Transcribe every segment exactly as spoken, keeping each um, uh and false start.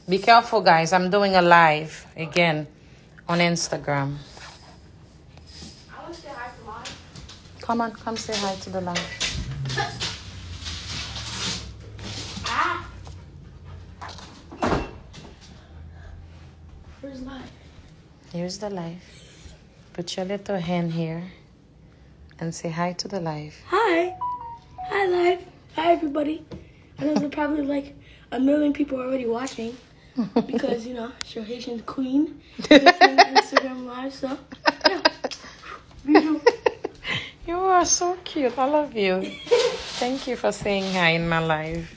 Be careful, guys. I'm doing a live again on Instagram. Come on, come say hi to the live. Where's live? Here's the live. Put your little hand here and say hi to the live. Hi. Hi, live. Hi, everybody. I know there's probably like a million people already watching because, you know, it's your Haitian queen. Haitian Instagram live, so, yeah. Bijou. You are so cute. I love you. Thank you for saying hi in my live.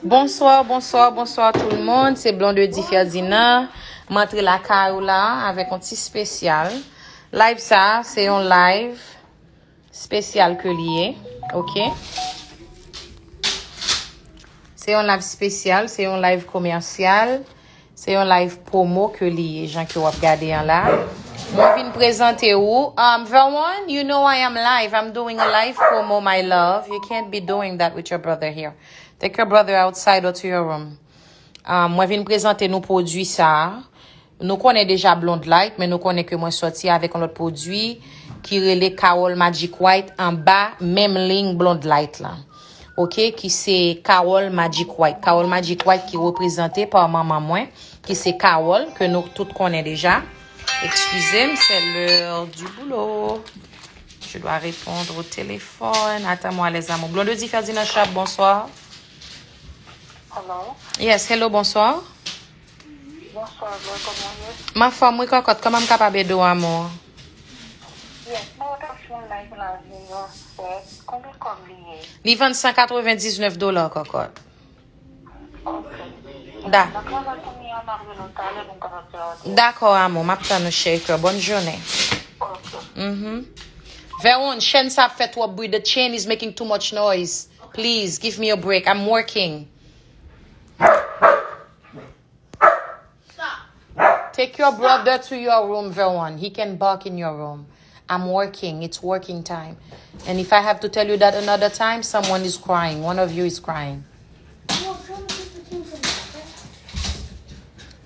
Bonswa, bonswa, bonswa tout moun. Se Blondedy Ferdinand. M antre lakay ou la avèk yon ti spesyal. Live sa, se yon live spesyal ke li ye. Ok? Se yon live spesyal, se yon live komèsyal. Se yon live promo ke li ye, jan ke w ap gade an la. Mwen vin prezante ou. Um, Verwan, you know I am live. I'm doing a live promo, my love. You can't be doing that with your brother here. Take your brother outside or to your room. Um, mwen vin prezante nou pwodui sa a. Nou konnen deja Blonde Light, men nou konnen ke mwen sòti avèk yon lòt pwodui ki rele Carole Magic White anba menm liy Blonde Light la. Ok, ki se Carole Magic White. Carole Magic White ki reprezante pa manman mwen, ki se Carole, ke nou tout konnen deja. Excusez-moi, c'est l'heure du boulot. Je dois répondre au téléphone. Attends-moi, les amours. Blondedy Ferdinand Sharp, bonsoir. Hello. Yes, hello, bonsoir. Bonswa, bro, kòman w ye? M anfòm wi, kòkòt. Kòman m kapab ede w, amou? Yes, mwen wè w t ap fè yon live la, vin yon fèt. Konbyen kòb li ye? Li vann san katrevendiznèf dola, kòkòt. Ok. Da. Mwen travay kounye a, m ap rele w talè pou m kapab fè yon. Dakò, amou. M ap tann ou, cheri kè. Bòn jounen. Ok. Mhm. Veron, chèn sa ap fè twòp bri. The chain is making too much noise. Please, give me a break. I'm working. Take your brother to your room, Veron. He can bark in your room. I'm working. It's working time. And if I have to tell you that another time, someone is crying. One of you is crying.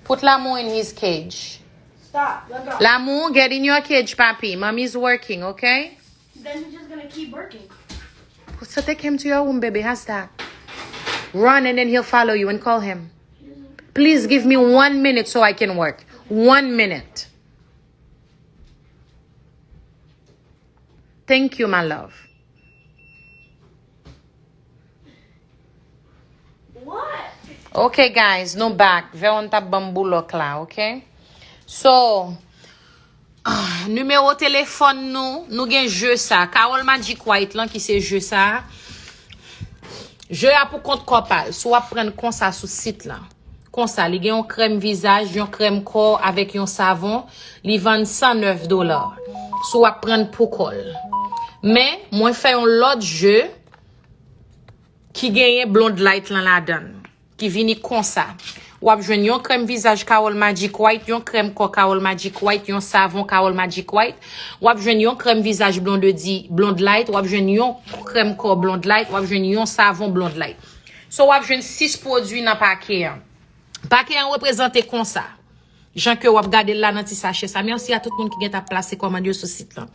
Put Lamour in his cage. Stop. Let go. Lamour, get in your cage, papi. Mommy's working, okay? Then he's just gonna keep working. So take him to your room, baby. How's that? Run, and then he'll follow you and call him. Please give me one minute so I can work. One minute. Thank you, my love. What? Ok, guys, nou back. Veron t ap ban m boulòk la, ok? So, ah, nimewo telefòn nou, nou gen je sa. Carole Magic White lan ki se je sa. Je a pou kont kò pa l. Si w ap pran l konsa sou sit lan. Konsa, li gen yon krèm vizaj, yon krèm kò avèk yon savon. Li vann san nèf dola. Si w ap pran l pou kò l. Men, mwen fè yon lòt je ki genyen Blonde Light lan ladan l, ki vini konsa. W ap jwenn yon krèm vizaj Carole Magic White, yon krèm kò Carole Magic White, yon savon Carole Magic White. W ap jwenn yon krèm vizaj Blondedy, Blonde Light, w ap jwenn yon krèm kò Blonde Light, w ap jwenn yon savon Blonde Light. So, w ap jwenn sis pwodui nan pake an. Pake an reprezante konsa. Jan ke w ap gade l la nan ti sachè sa. Mèsi a tout moun ki gentan plase kòmand yo sou sit lan.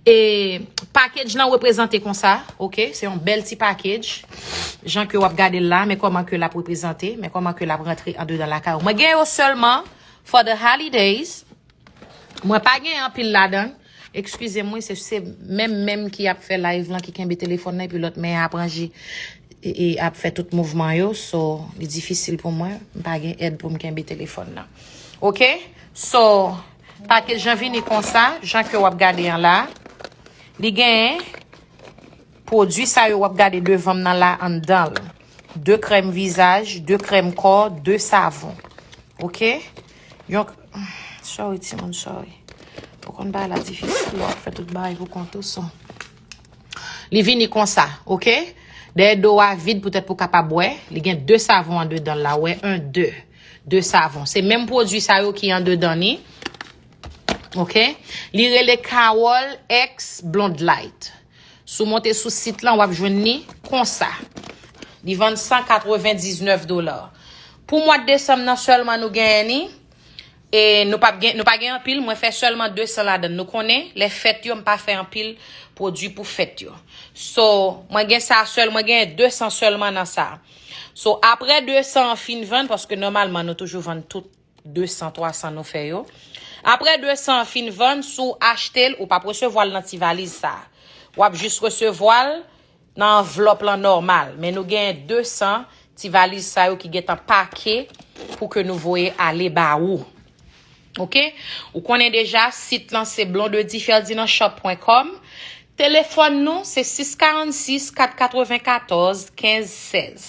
E package lan reprezante konsa, ok? Se yon bèl ti package. Jan ke w ap gade l la, men kòman ke l ap reprezante, men kòman ke l ap rantre andedan lakay ou. Mwen gen yo sèlman for the holidays. Mwen pa gen anpil ladan. Excusez-moi, se, se menm, menm ki ap fè live lan ki kenbe telefòn nan, epi lòt men ap ranje e, e ap fè tout mouvman yo. So, li difisil pou mwen. M pa gen èd pou m kenbe telefòn nan. Ok? So, package lan vini konsa, jan ke w ap gade an la. Li gen pwodui sa yo w ap gade devan m nan la anndan l. De krèm vizaj, de krèm kò, de savon. Ok? Yon, sorry, timoun, sorry. Ou konn bagay la difisil, w ap fè tout bagay pou kont ou, so. Li vini konsa, ok? Dèyè do a vid poutèt pou kapab wè. Li gen de savon andedan l la, wè, en, de. de savon. Se menm pwodui sa yo ki andedan ni. Ok? Li rele Carol X Blonde Light. Si w monte sou sit lan, w ap jwenn ni konsa. Li vann san katrevendiznèf dola. Pou mwa desanm nan sèlman nou genyen ni. E nou pa gen, nou pa gen anpil, mwen fè sèlman de san ladan. Nou konnen, lè fèt yo, m pa fè anpil pwodui pou fèt yo. So, mwen gen sa sèl, mwen gen de san sèlman nan sa. So, apre de san an fin vann, paske nòmalman nou toujou vann tout de san, twa san nou fè yo. Apre de san an fin vann, si w achte l, ou p ap resevwa l nan ti valiz sa. W ap jis resevwa l nan anvlòp lan nòmal. Men nou gen de san ti valiz sa yo ki gentan pake pou ke nou voye ale ba ou. Ok? Ou konnen deja, sit lan se blondedy ferdinand shop pwen kòm. Telefòn nou se sis karannsis kat katrevenkatòz kenz sèz.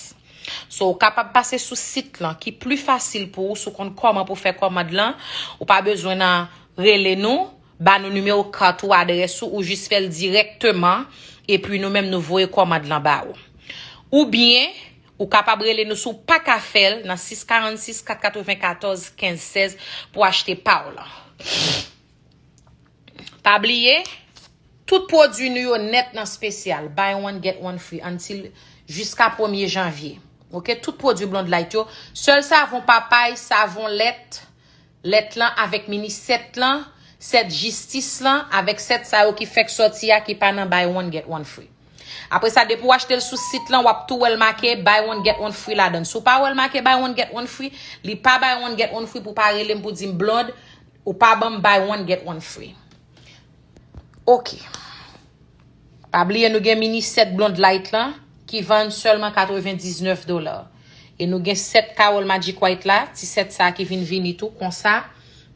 So, ou kapab pase sou sit lan ki pli fasil pou ou si w konn kòman pou fè kòmand lan. Ou pa bezwen nan rele nou, ba nou nimewo kat ou, adrès ou, ou jis fè l dirèkteman, epi nou menm nou voye kòmand lan ba ou. Oubyen, ou kapab rele nou si w pa ka fè l nan sis karannsis kat katrevenkatòz kenz sèz pou achte pa w lan. Pa bliye, tout pwodui nou yo nèt nan spesyal, buy one get one free, until jiska premye janvye. Ok, tout pwodui Blonde Light yo, sèl savon papay, savon lèt, lèt lan avèk mini sèt lan, sèt jistis lan, avèk sèt sa yo ki fèk sòti a ki pa nan buy one get one free. Apre sa, depi w achte l sou sit lan, w ap tou wè l make buy one get one free ladan l. Si w pa wè l make buy one get one free, li pa buy one get one free pou w pa rele m pou di m Blonde, ou pa ban m buy one get one free. Ok. Pa bliye nou gen mini sèt Blonde Light lan ki vann sèlman katrevendiznèf dola. E nou gen sèt Carol Magic White la, ti sèt sa ki vin vini tou konsa,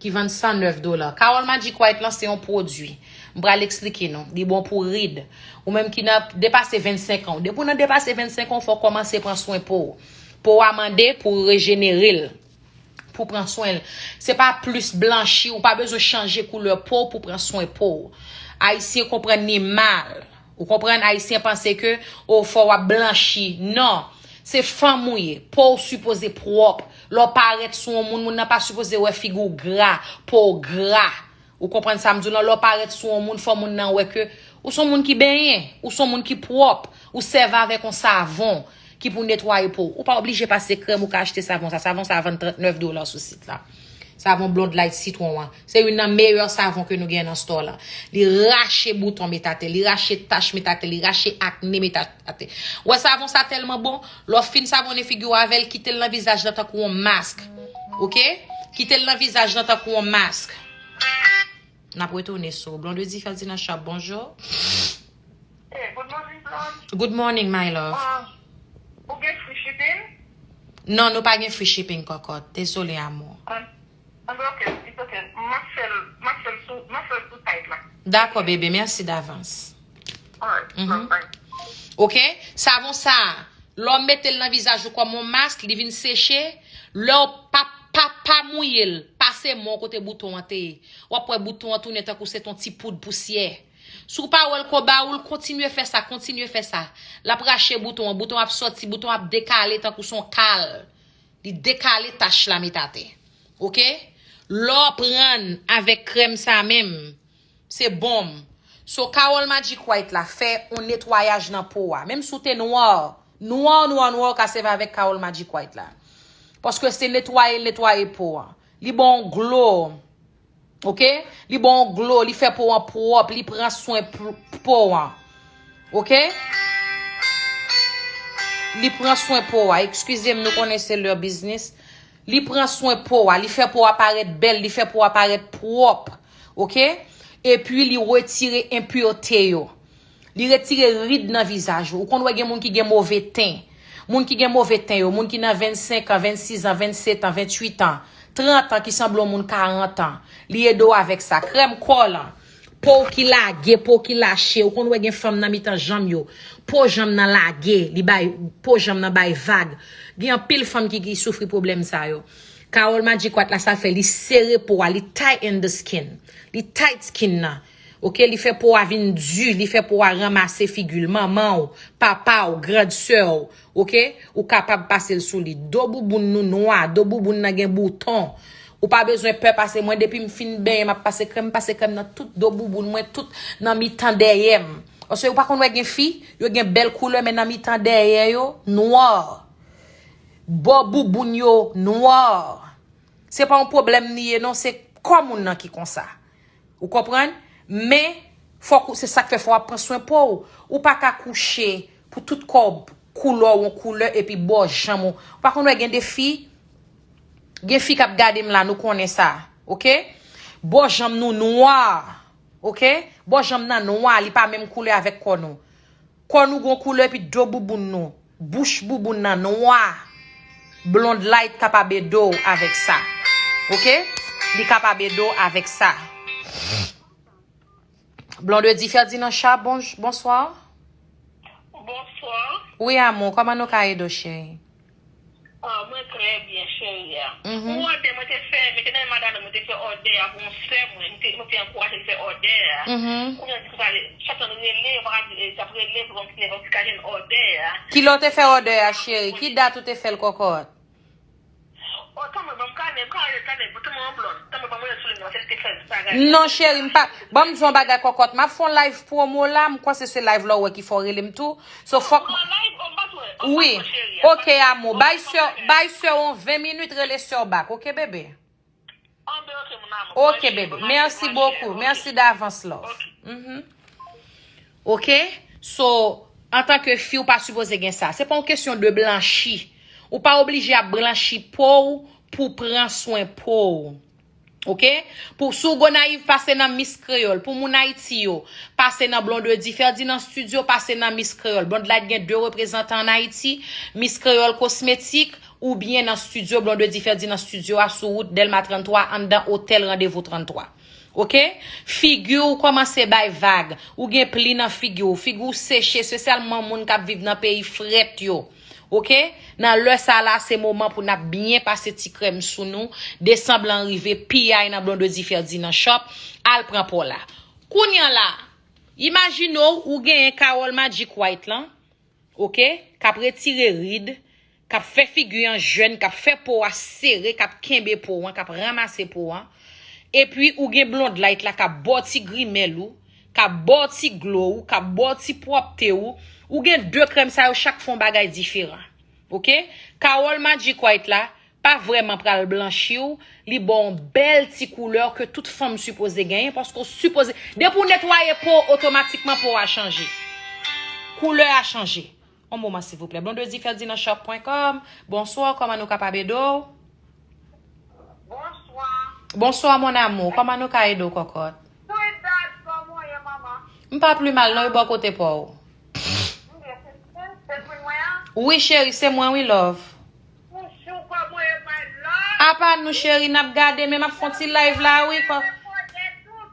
ki vann san nèf dola. Carol Magic White lan se yon pwodui. M pral eksplike nou. Li bon pou rid. Ou menm ki nan depase vennsenk an. Depi w nan depase vennsenk an, fò w kòmanse pran swen po w. Po w a mande pou w rejenere l. Pou pran swen l. Se pa plis blanchi, ou pa bezwen chanje koulè po w pou pran swen po w. Ayisyen konprann ni mal. Ou konprann, Ayisyen panse ke, o, fò w ap blanchi. Non. Se fanm ou ye. Po w sipoze pwòp. Lè w parèt sou yon moun, moun nan pa sipoze wè figi w gra, po w gra. Ou konprann sa m di w lan? Lè w parèt sou yon moun, fò moun nan wè ke ou s on moun ki benyen, ou s on moun ki pwòp, ou sèvi avèk yon savon ki pou netwaye po w. Ou pa oblije pase krèm, ou ka achte savon sa. Savon sa a vann trannèf dola sou sit la. Savon Blonde Light sitwon an. Se youn nan meyè savon ke nou gen nan store lan. Li rache bouton met atè, li rache tach met atè, li rache akne met atè. Wè savon sa tèlman bon, lè w fin savonnen figi w avè l, kite l nan vizaj lan tankou yon mask. Ok? Kite l nan vizaj lan tankou yon mask. N ap retounen sou Blondedy Ferdinand Shop, bonjou. Hey, good morning, Blonde. Good morning, my love. Ah, ou gen free shipping? Non, nou pa gen free shipping, kòkòt. Dezole, amou. Ah, ah, ok, it's ok. M ap fè l, m ap fè l sou, m ap fè l sou site la. Dakò, bebe, mèsi davans. Alright, Mhm. bye. Ok? Savon sa, lè w mete l nan vizaj ou kòm yon mask, li vin seche. Lè w pa, pa, pa mouye l, pase men w kote bouton an te ye. W ap wè bouton an tounen tankou se t on ti poud pousyè. Si w pa wè l ko ba ou l, kontinye fè sa, kontinye fè sa. L ap rache bouton an, bouton an ap sòti, bouton an ap dekale tankou se yon kal. Li dekale tach la met atè. Ok? Lè w pran avèk krèm sa menm, se bonm. So, Carol Magic White la fè yon netwayaj nan po a. Menm si w te nwa, nwa, nwa, nwa, w ka sèvi avèk Carol Magic White la. Paske se netwaye l netwaye po a. Li ba w yon glo. Ok? Li ba w yon glo, li fè po an pwòp, li pran swen p-, po an. Ok? Li pran swen po a. Eskize m, nou konnen se lè biznis. Li pran swen po a, li fè po a parèt bèl, li fè po a parèt pwòp. Ok? Epi li retire enpirte yo. Li retire rid nan vizaj ou. Ou konn wè gen moun ki gen move ten. Moun ki gen move ten yo, moun ki nan vennsenk an, vennsis an, vennsèt an, vennwit an, trant an, ki sanble yon moun karant an. Li ede w avèk sa. Krèm kò lan. Po w ki lage, po w ki lache. Ou konn wè gen fanm nan mitan janm yo. Po janm nan lage. Li bay, po janm nan bay vag. Gen anpil fanm ki, ki soufri pwoblèm sa yo. Carol Magic White la, sa fè li sere po a, li tighten the skin. Li tight skin nan. Oke, li fè po a vin di, li fè po a ranmase figi l, manman w, papa w, grand sè w, oke, ou kapab pase l sou li. Do bouboun nou nwa, do bouboun nan gen bouton. Ou pa bezwen pè pase mwen, depi m fin benyen, m ap pase krèm, m pase krèm nan tout do bouboun mwen, tout nan mitan dèyè m. Paske ou pa konn wè gen fi, yo gen bèl koulè, men nan mitan dèyè yo, nwa. Bò bouboun yo, nwa. Se pa yon pwoblèm li ye, non, se kò moun nan ki konsa. Ou konprann? Men, fòk ou, se sa k fè fò w ap pran swen po w. Ou pa ka kouche pou tout kò w, koulè w, yon koulè, epi bò janm ou. Ou pa konn wè gen de fi, gen fi k ap gade m la, nou konnen sa, oke? Bò janm nou nwa, oke? Bò janm nan nwa, li pa menm koulè avèk kò nou. Kò nou gon koulè, epi do bouboun nou, bouch bouboun nan nwa. Blonde Light kapab ede w avèk sa. Oke? Li kapab ede w avèk sa. Blondedy Ferdinand Sharp, bonj-, bonswa. Bonswa. Wi, amou, kòman nou ka ede w, cheri? Ah, mwen trè byen, cheri a. Mhm. Pou òdè mwen te fè, mete nan men madanm mwen te fè òdè a pou yon sè mwen, mwen te, mwen te ankouraje l fè òdè a. Mhm. Kounye a di konsa, chak tan l rele, yo pa ka di, eh, t ap rele pou yon ti, yon ti ka jwenn òdè a. Kilè w te fè òdè a, cheri? Ki dat ou te fè l, kòkòt? Oh, tanmen, ban m kanè, m ka rele kanè, tanmen, ban mwen sou li non, se li te fè bagay. Non, cheri, m pa, ban m di yon bagay, kòkòt. M ap fè yon live promo la, m kwè se, se live la ou wè ki fè w rele m tou. So, fòk. Wi. Oke, amou. Bay sè, bay sè w yon ven minit, rele sè w back. Oke, bebe? Oke, bebe. Mèsi bokou. Mèsi davans, love. Mhm. Oke? So, antanke fi, ou pa sipoze gen sa. Se pa yon kesyon de blanchi. Ou pa oblije ap blanchi po w pou pran swen po w. Oke? Pou, si w Gonayiv, pase nan Miss Kreyòl. Pou moun Ayiti yo, pase nan Blondedy Ferdinand Studio, pase nan Miss Kreyòl. Blonde Light gen de reprezantan ann Ayiti, Miss Kreyòl Kosmetik, oubyen nan estidyo Blondedy Ferdinand Studio a sou wout Dèlma tranntwa, anndan Otèl Randevou tranntwa. Oke? Figi w kòmanse bay vag. Ou gen pli nan figi w. Figi w seche, espesyalman moun k ap viv nan peyi frèt yo. Oke? Nan lè sa la, se moman pou n ap byen pase ti krèm sou nou. Desanm lan rive, piyay nan Blondedy Ferdinand Shop. Al pran pa w la. Kounye a la, imajine w, ou genyen Carole Magic White lan, oke, k ap retire rid, k ap fè figi an jèn, k ap fè po a sere, k ap kenbe po an, k ap ranmase po an. Epi ou gen Blonde Light la k ap ba w ti grimèl ou, k ap ba w ti glo ou, k ap ba w ti pwòpte ou. Ou gen de krèm sa yo, chak fè yon bagay diferan. Oke? Carole Magic White la, pa vrèman pral blanchi w, li ba w yon bèl ti koulè ke tout fanm sipoze genyen, paske w sipoze, depi w netwaye po w, otomatikman po w a chanje. Koulè a chanje. Yon moman, silvouplè. Blondedy Ferdinand Shop point com. Bonswa, kòman nou kapab ede w? Bonswa. Bonswa, mon amour. Kòman nou ka ede w, kòkòt? Sweetheart, kòman w ye, manman? M pa pli mal, non, e bò kote pa w? M byen, se, se Queen mwen an? Wi, cheri, se mwen, wi, love. Chouchou, kòman w ye, my love? Apa nou, cheri, n ap gade, men m ap fè yon ti live la, wi, kò.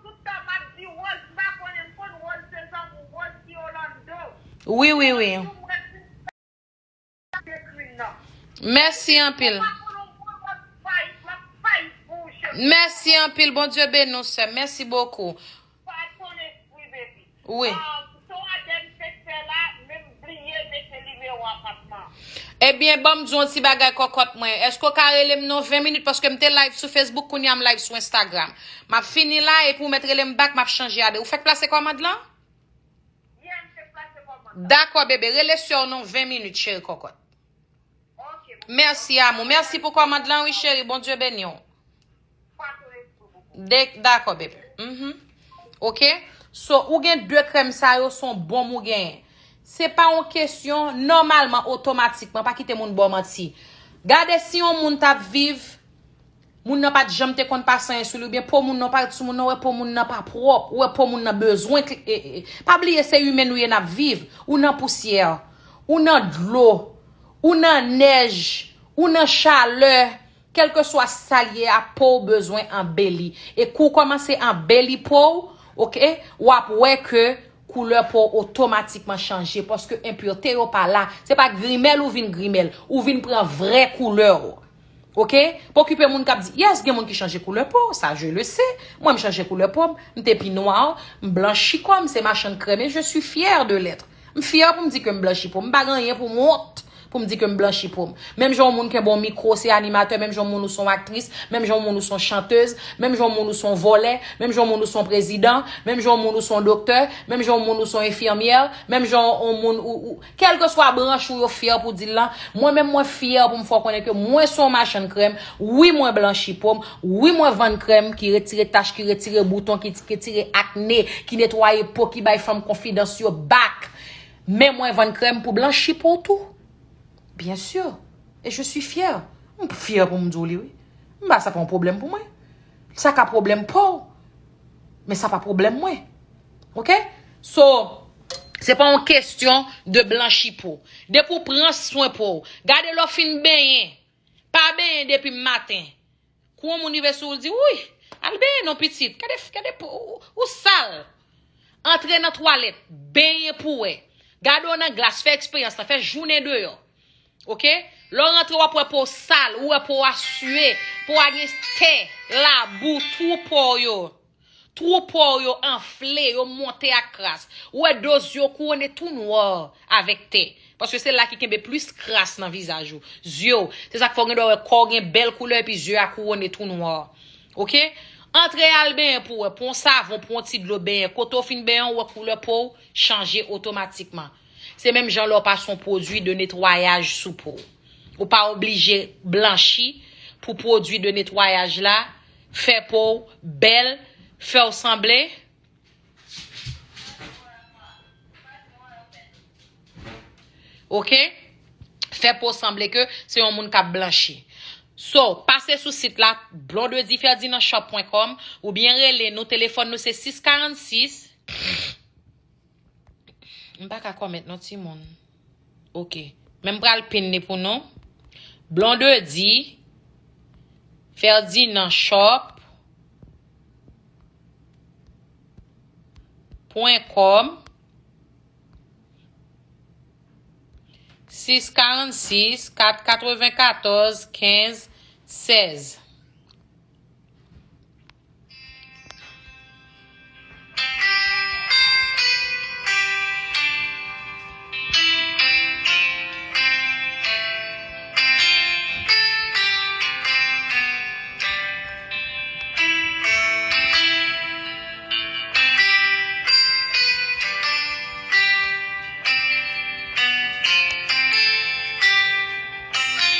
Tout tan m ap di Rose, m pa konnen, m konn Rose se zanmi w, Rose ki Orlando. Wi, wi, wi. Mèsi anpil. Mèsi anpil. Bondye beni w, sè m. Mèsi bokou. Wi. Ebyen, ban m di w yon ti bagay, kòkòt mwen. Èske w ka rele m nan ven minit? Paske m te live sou Facebook, kounye a m live sou Instagram. M ap fini la, epi w mèt rele m back, m ap chanje ade. Ou fèk plase kòmand lan? Dakò, bebe. Rele sè w nan ven minit, cheri kòkòt. Mèsi, amou. Mèsi pou kòmand lan, wi, cheri. Bondye beni w. De-, dakò, bebe. Mhm. Oke? So, ou gen de krèm sa yo, se yon bonm ou genyen. Se pa yon kesyon, nòmalman, otomatikman, pa kite moun ba w manti. Gade si yon moun t ap viv Moun nan pa t janm te konn pase anyen sou li, oubyen po moun nan parèt sou moun nan, ou wè po moun nan pa pwòp, ou wè po moun nan bezwen kli-, e, e, e. Pa bliye se imen nou ye, n ap viv. Ou nan pousyè, ou nan dlo, ou nan nèj, ou nan chalè, kèlkeswa sa l ye a, po w bezwen anbeli. E kou w kòmanse anbeli po w, oke, w ap wè ke koulè po w otomatikman chanje, paske enpirte yo pa la. Se pa grimèl ou vin grimèl, ou vin pran vrè koulè w. Ok? Pa okipe moun k ap di, yes, gen moun ki chanje koulè po, sa je le sais. Mwen, m chanje koulè po m, m te pi nwa, m blanchi kò m, se machann krèm, e je suis fière de l'être. M fyè pou m di ke m blanchi po m, m pa gen anyen pou m wont pou m di ke m blanchi po m. Menm jan yon moun kenbe yon mikwo, se animatè, menm jan yon moun ou se yon aktris, menm jan yon moun ou se yon chantèz, menm jan yon moun ou se yon vòlè, menm jan yon moun ou se yon prezidan, menm jan yon moun ou se yon doktè, menm jan yon moun ou se yon enfimyè, menm jan yon moun ou, ou, kèlkeswa branch ou yo fyè pou di l lan, mwen menm mwen fyè pou m fè w konnen ke mwen se yon machann krèm, wi mwen blanchi po m, wi mwen vann krèm ki retire tach, ki retire bouton, ki, ki retire akne, ki netwaye po, ki bay fanm konfidans yo back. Men mwen vann krèm pou blanchi po w tou. Bien sûr. Et je suis fière. M fyè pou m di w li, wi. M pa sa pa yon pwoblèm pou mwen. Sa ka pwoblèm pa w. Men sa pa pwoblèm mwen. Ok? So, se pa yon kesyon de blanchi po. Depi w pran swen po w, gade lè w fin benyen. Pa benyen depi maten. Kou yon moun rive sou ou, l di, "Wouy, al benyen non pitit. Gade, gade po, ou, ou sal." Antre nan twalèt, benyen pou wè. Gade w nan glas, fè eksperyans lan, fè jounen deyò. Ok? Lè w rantre, w ap wè po w sal, ou wè po w a siye, po w a gen tè, labou, twou po w yo. Twou po w yo anfle, yo monte ak kras. Ou wè do zye w kouwone tou nwa avèk tè. Paske se la ki kenbe plis kras nan vizaj ou. Zye w. Se sa k fè w gen dwa wè kò w gen bèl koulè epi zye a kouwone tou nwa. Ok? Antre al benyen pou w wè. Pran yon savon, pran yon ti dlo benyen. Kote w fin benyen, w wè koulè po w chanje otomatikman. Se menm jan lè w pase yon pwodui de netwayaj sou po w. Ou pa oblije blanchi pou pwodui de netwayaj la fè po w bèl, fè w sanble. Ok? Fè po w sanble ke se yon moun k ap blanchi. So, pase sou sit la, blondedy ferdinand shop pwen kòm, oubyen rele nou, telefòn nou se sis karannsis. M pa ka kòmèt non timoun. Ok. Men m pral pin li pou nou. Blondedy Ferdinand Shop pwen kòm, sis karannsis, kat katrevenkatòz, kenz, sèz.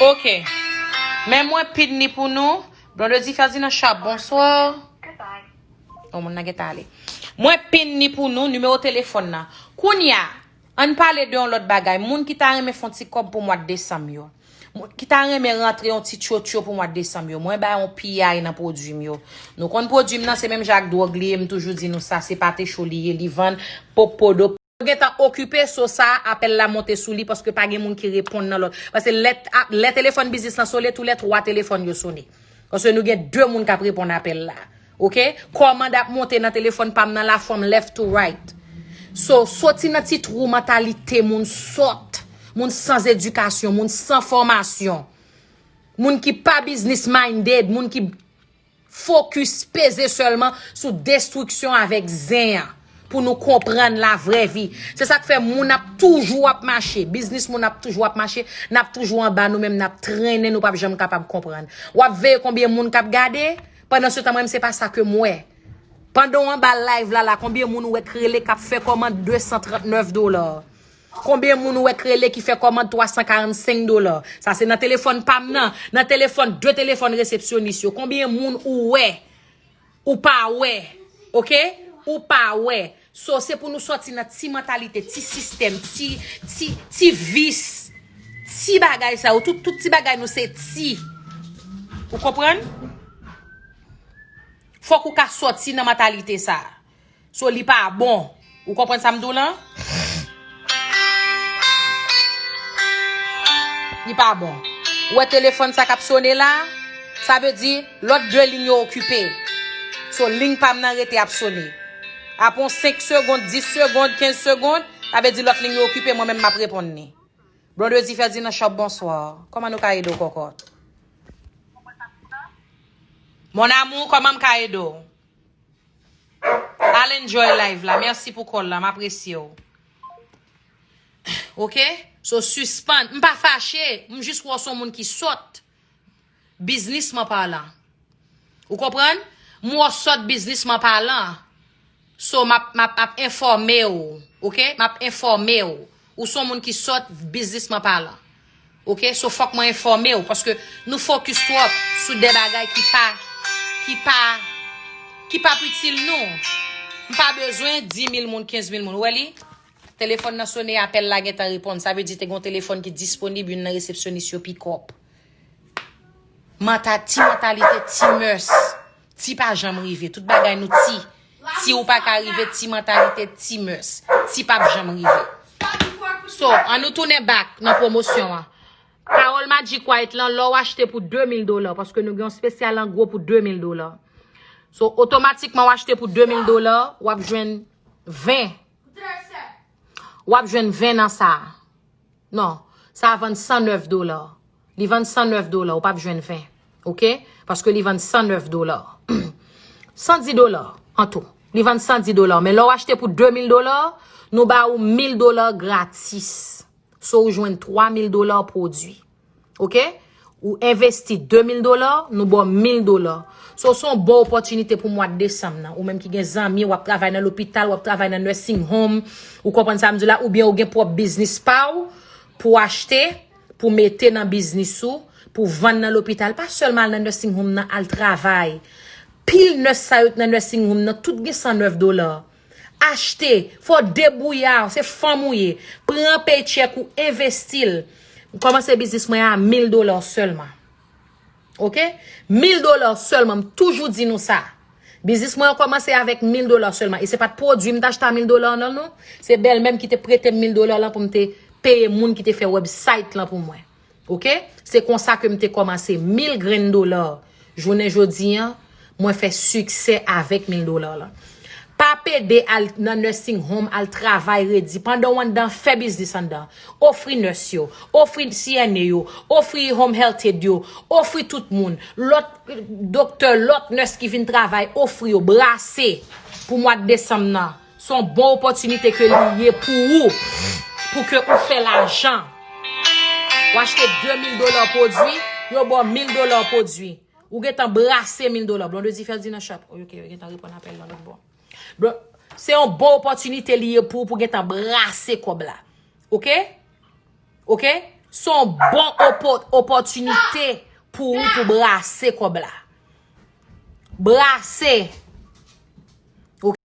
Ok. Men mwen pin ni pou nou. Blondedy Ferdinand Shop, bonswa. O, moun nan gentan ale. Mwen pin ni pou nou, nimewo telefòn nan. Kounye a, ann pale de yon lòt bagay. Moun ki ta renmen fè yon ti kòb pou mwa desanm yo. Moun ki ta renmen rantre yon ti tchotcho pou mwa desanm yo. Mwen bay yon piyay nan pwodui m yo. Nou konn pwodui m nan, se menm jan ak dwòg li ye, m toujou di nou sa, se pate cho li ye, li vann popodo. Yo gentan okipe, so sa, apèl la monte sou li, paske pa gen moun ki reponn nan lòt. Paske lè, a, lè telefòn biznis lan sone, tou lè twa telefòn yo sone. Paske nou gen de moun k ap reponn apèl la. Ok? Kòmand ap monte nan telefòn pa m nan la from left to right. So, soti nan ti twou mantalite moun sòt, moun san edikasyon, moun san fòmasyon, moun ki pa business minded, moun ki fokis peze sèlman sou destriksyon avèk zen an, pou nou konprann lavrè vi. Se sa k fè moun ap toujou ap mache, biznis moun ap toujou ap mache, n ap toujou anba, nou menm n ap trennen, nou p ap janm kapab konprann. W ap veye konbyen moun k ap gade, pandan se tan mwen menm se pa sa ke m wè. Pandan w anba live la la, konbyen moun ou wè k rele k ap fè kòmand de san trant nèf dola? Konbyen moun ou wè k rele ki fè kòmand twa san karannsenk dola? Sa se nan telefòn pa m nan. Nan telefòn, de telefòn resepsyonis yo. Konbyen moun ou wè? Ou pa wè. Ok? Ou pa wè. So, se pou nou sòti nan ti mantalite, ti sistèm, ti, ti, ti vis, ti bagay sa yo. Tout, tout ti bagay nou se ti. Ou konprann? Fòk ou ka sòti nan mantalite sa. So, li pa bon. Ou konprann sa m di w lan? Li pa bon. Ou wè telefòn sa k ap sone la? Sa vle di lòt de liy yo okipe. So, liy pa m nan rete ap sone. Apre yon senk segonn, dis segonn, kenz segonn, sa vle di lòt liy yo okipe, mwen menm m ap reponn li. Blondedy Ferdinand Shop, bonswa. Kòman nou ka ede w, kòkòt? Mon amour, kòman m ka ede w? Al enjoy live la. Mèsi pou call la. M apresye w. Ok? So, sispann. M pa fache. M jis wè w se yon moun ki sòt. Biznisman palan. Ou konprann? M wè w sòt biznisman palan. So, m ap, m ap, ap enfòme w. Ok? M ap enfòme w. Ou se yon moun ki sòt biznisman palan. Ok? So, fòk mwen enfòme w. Paske nou fokis twòp sou de bagay ki pa, ki pa, ki p ap itil nou. M pa bezwen dis mil moun, kenz mil moun. Ou wè li? Telefòn nan sone, apèl la gentan reponn. Sa vle di te gen yon telefòn ki disponib, youn nan resepsyonis yo pick up. Manta-, ti mantalite, ti mès. Ti pa janm rive. Tout bagay nou ti. Ti ou pa ka rive, ti mantalite, ti mès. Ti p ap janm rive. So, ann nou tounen back nan pwomosyon an. Parole Magic White lan, lè w achte pou de mil dola, paske nou gen yon spesyal an gwo pou de mil dola. So, otomatikman w achte pou de mil dola, w ap jwenn ven. W ap jwenn ven nan sa a. Non, sa a vann san nèf dola. Li vann san nèf dola, ou p ap jwenn ven. Ok? Paske li vann san nèf dola. San dis dola, an tou. Li vann san dis dola. Men lè w achte pou de mil dola, nou ba ou mil dola gratis. So, ou jwenn twa mil dola pwodui. Ok? Ou envesti de mil dola, nou ba w mil dola. So, se yon bon opòtinite pou mwa desanm nan. Ou menm ki gen zanmi, w ap travay nan lopital, w ap travay nan nursing home, ou konprann sa m di w la, oubyen ou gen pwòp biznis pa w pou w achte, pou w mete nan biznis ou, pou w vann nan lopital. Pa sèlman al nan nursing home nan, al travay. Pil nès sa yo k nan nursing home nan, tout gen san nèf dola. Achte, fò w debouye w, se fanm ou ye. Pran paycheck ou, envesti l. M kòmanse biznis mwen a mil dola sèlman. Ok? Mil dola sèlman, m toujou di nou sa. Biznis mwen an kòmanse avèk mil dola sèlman. E se pa t pwodui m t achte a mil dola an non, non. Se bèlmè m ki te prete m mil dola lan pou m te peye moun ki te fè website lan pou mwen. Ok? Se konsa ke m te kòmanse. Mil grenn dola. Jounen jodi an, mwen fè siksè avèk mil dola lan. Pa pede al nan nursing home, al travay redi. Pandan w anndan, fè biznis anndan. Ofri nès yo, ofri C N A yo, ofri home health aide yo, ofri tout moun. Lòt doktè, lòt nès ki vin travay, ofri yo, brase pou mwa desanm nan. Se yon bon opòtinite ke li ye pou ou, pou ke ou fè lajan. W achte de mil dola pwodui, yo ba w mil dola pwodui. Ou gentan brase mil dola. Blondedy Ferdinand Shop. Ok, yo gentan reponn apèl lan lòt bò. Blo-, se yon bon opòtinite li ye pou ou pou gentan brase kòb la. Ok? Ok? Se yon bon opò-, opòtinite pou ou pou brase kòb la. Brase.